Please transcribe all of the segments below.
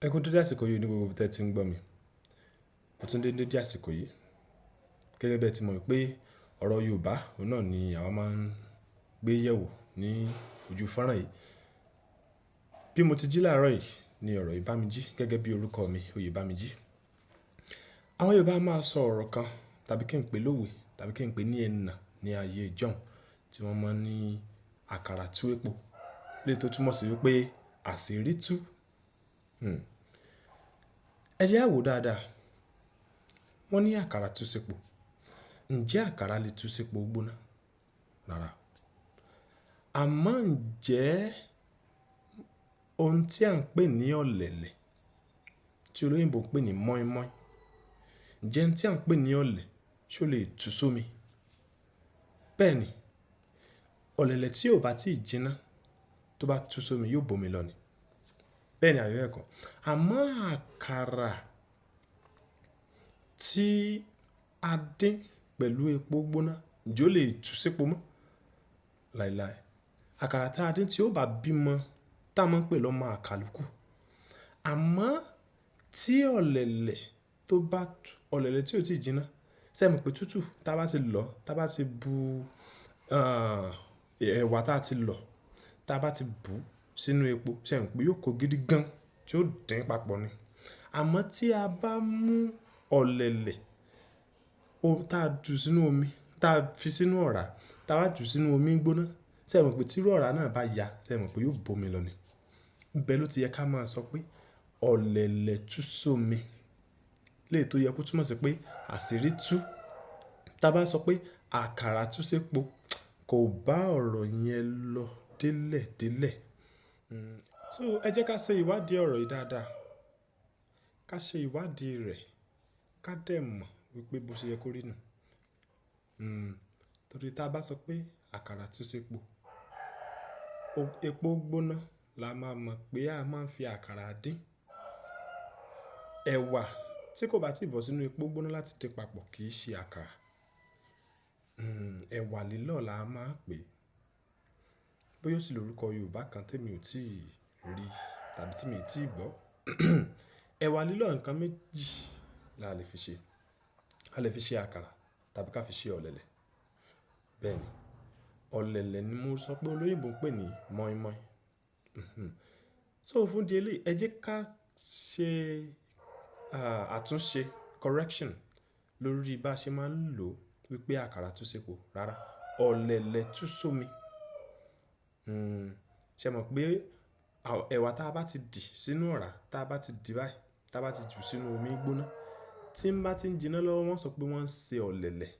Ẹ kú dédé àsìkò yìí ní gbogbo ibi tí ẹ ti ń gbọ́ mi. Mo tún dé ní dédé àsìkò yìí. Gẹ́gẹ́ bí ẹ ti mọ̀ wípé ọ̀rọ̀ Yorùbá, òun náà ni àwa máa ń gbé yẹ̀wò ní ojú fọ́nrán yìí. Bí mo ti jí láàárọ̀ yìí ni ọ̀rọ̀ yìí bá mi jí gẹ́gẹ́ bí orúkọ mi, Oyèbámijí. Àwọn Yorùbá máa ń sọ ọ̀rọ̀ kan tàbí kí n pè lówe tàbí kí n pè ní ẹnà ní ayé ìjọ̀hún tí wọ́n máa ń ní àkàrà tú epo. Léyìí tó túmọ̀ sí wípé àṣírí tú. Ẹ jẹ́ á wò dáadáa. Wọ́n ní àkàrà tú sépo. Ǹjẹ́ àkàrà lè tú sépo gbóná? Rárá. Àmọ́ ǹjẹ́ ohun tí à ń pè ní ọ̀lẹ̀lẹ̀, tí olóyìnbo ń pè ní mọ́ínmọ́ín, ǹjẹ́ ohun tí à ń pè ní ọ̀lẹ̀ ṣé ó lè tú sómi? Bẹ́ẹ̀ni, ọ̀lẹ̀lẹ̀ tí ò bá tíì jiná tó bá tú sómi yóò bomi lọ ni. Bẹ́ẹ̀ni àbí bẹ́ẹ̀ kọ́? Àmọ́ àkàrà tí a dín pẹ̀lú epo gbóná, ǹjẹ́ ó lè tú sépo mọ́? Láíláí. Àkàrà tí a dín tí ó bá bímọ tá a máa ń pè lọ́mọ àkàlùkù. Àmọ́ tí ọ̀lẹ̀lẹ̀ tó bá tú, ọ̀lẹ̀lẹ̀ tí ò tíì jiná, ṣé ẹ mọ̀ pé tútù tá bá ti lọ̀, tá bá ti bu, ẹ̀wà tá ti lọ̀, tá bá ti bù sínú epo, ṣé ẹ mọ̀ pé yóò kó gidi gan tí ó dín papọ̀ ni. Àmọ́ tí a bá mú ọ̀lẹ̀lẹ̀, tá a ju sínú omi, tá a fi sínú ọ̀rá, tá a bá ju sínú omi gbóná, ṣé ẹ mọ̀ pé tí irú ọ̀rá náà bá ya, ṣé ẹ mọ̀ pé yóò bomi lọ ni. Ibẹ̀ ló ti yẹ ká máa sọ pé ọ̀lẹ̀lẹ̀ tú sómi. Léyìí tó yẹ kó túmọ̀ sí pé àṣírí tú. Tá bá sọ pé àkàrà tú sépo, kò bá ọ̀rọ̀ yẹn lọ délẹ̀ délẹ̀. So ẹ jẹ́ ká ṣe ìwádìí ọ̀rọ̀ yìí dáadáa. Ká ṣe ìwádìí rẹ̀, ká dẹ̀ mọ̀ wípé bó ṣe yẹ kó rí nù. Torí tí a bá sọ pé àkàrà tú sépo, epo gbóná la máa mọ̀ pé a máa ń fi àkàrà dín. Ẹ̀wà tí kò bá tíì bọ́ sínú epo gbóná láti dín papọ̀ kì í ṣe àkàrà. Ẹ̀wà lílọ̀ la máa ń pè é. Bóyá ó sì lórúkọ Yorùbá kan tí èmi ò tíì rí tàbí tí mi ò tíì gbọ́. Ẹ̀wà lílọ̀ nǹkan méjì la lè fi ṣe. A lè fi ṣe àkàrà tàbí ká fi ṣe ọ̀lẹ̀lẹ̀. Bẹ́ẹ̀ni, ọ̀lẹ̀lẹ̀ ni mo sọ pé olóyìnbo ń pè ní mọ́ínmọ́ín. So fún di eléyìí, ẹ jẹ́ ká ṣe, àtúnṣe, correction lórí bá ṣe máa ń lò wípé àkàrà tú sépo. Rárá, ọ̀lẹ̀lẹ̀ tú sómi. Ṣé ẹ mọ̀ pé ẹ̀wà tá a bá ti dì sínú ọ̀rá, tá a bá ti dì báyìí, tá a bá ti jù sínú omi gbóná, tí ń bá ti ń jiná lọ́wọ́ wọ́n sọ pé wọ́n ń ṣe ọ̀lẹ̀lẹ̀.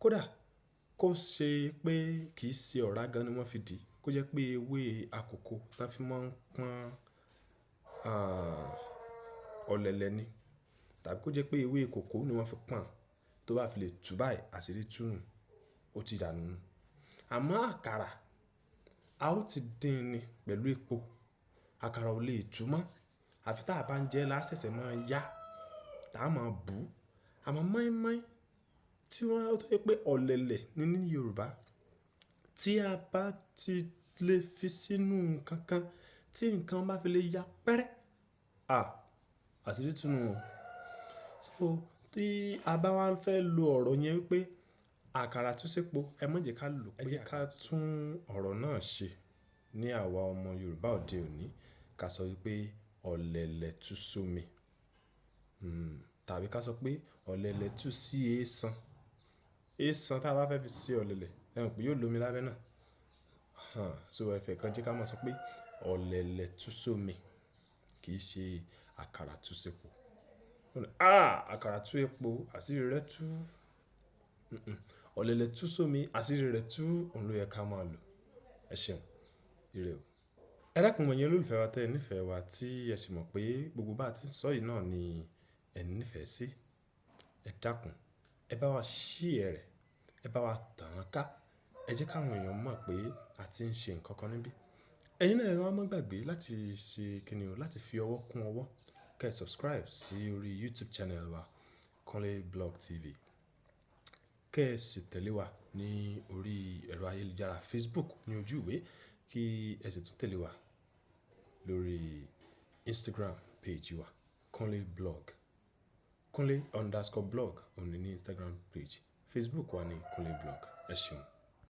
Kódà kó ṣe pé kì í ṣe ọ̀rá gan ni wọ́n fi dì, kó jẹ́ pé ewé àkókò tí wọ́n fi máa ń pọ́n, ọ̀lẹ̀lẹ̀ ni. Tàbí kó jẹ́ pé ewé kòkó ni wọ́n fi pọ́n, tó bá fi lè tú báyìí, àṣírí tú nù, ó ti dànù nù. Àmọ́ àkàrà, a ó ti dín ni pẹ̀lú epo. Àkàrà ò lè tú mọ́. Àfi tí a bá ń jẹ lásẹ̀sẹ̀ máa yá, tá a máa bù. Àmọ́ mọ́ínmọ́ín tí wọ́n tó jẹ́ pé ọ̀lẹ̀lẹ̀ ní ní Yorùbá, tí a bá ti lè fi sínú nǹkan kan tí nǹkan bá fi lè ya pẹ́rẹ́, àṣírí tú nù o. So tí a bá wá fẹ́ lo ọ̀rọ̀ yẹn wípé àkàrà tú sépo, ẹ má jẹ́ ká lò, ẹ jẹ́ ká tún ọ̀rọ̀ náà ṣe ní àwa ọmọ Yorùbá òde òní. Ká sọ wípé ọ̀lẹ̀lẹ̀ tú sómi. Tàbí ká sọ pé ọ̀lẹ̀lẹ̀ tú sí èéṣán. Èéṣán tí a bá fẹ́ fi ṣe ọ̀lẹ̀lẹ̀, ẹ mọ̀ pé yóò lomi lábẹ́ náà. So ẹ fẹ́ kan jẹ́ ká máa sọ pé ọ̀lẹ̀lẹ̀ tú sómi kì í ṣe àkàrà tú sépo. Àkàrà tú epo, àṣírí rẹ̀ tú. Ọ̀lẹ̀lẹ̀ tú sómi, àṣírí rẹ̀ tú, òun ló yẹ ká máa lò. Ẹ ṣeun. Ire o. Ẹ dákun ẹ̀yin olólùfẹ́ wa tẹ́ ẹ nífẹ̀ẹ́ wa tí ẹ sì mọ̀ pé gbogbo bá ti ń sọ yìí náà ni ẹ nífẹ̀ẹ́ sí. Ẹ dákun, ẹ bá wa share rẹ̀, ẹ bá wa tàn án ká. Ẹ jẹ́ káwọn èèyàn mọ̀ pé a ti ń ṣe nǹkan kan níbí. Ẹ̀yin náà ẹ má gbàgbé láti ṣe kíni o, láti fi ọwọ́ kún ọwọ́ kí ẹ subscribe sí orí YouTube channel wa, Kunle Blog TV. Kí ẹ sì tẹ̀lé wa ní orí ẹ̀rọ ayélujára Facebook ní ojú ìwé, kí ẹ sì tún tẹ̀lé wa lórí Instagram page wa, Kunle blog, Kunle_blog òun ni ní Instagram page. Facebook wa ní Kunle blog. Ẹ ṣeun.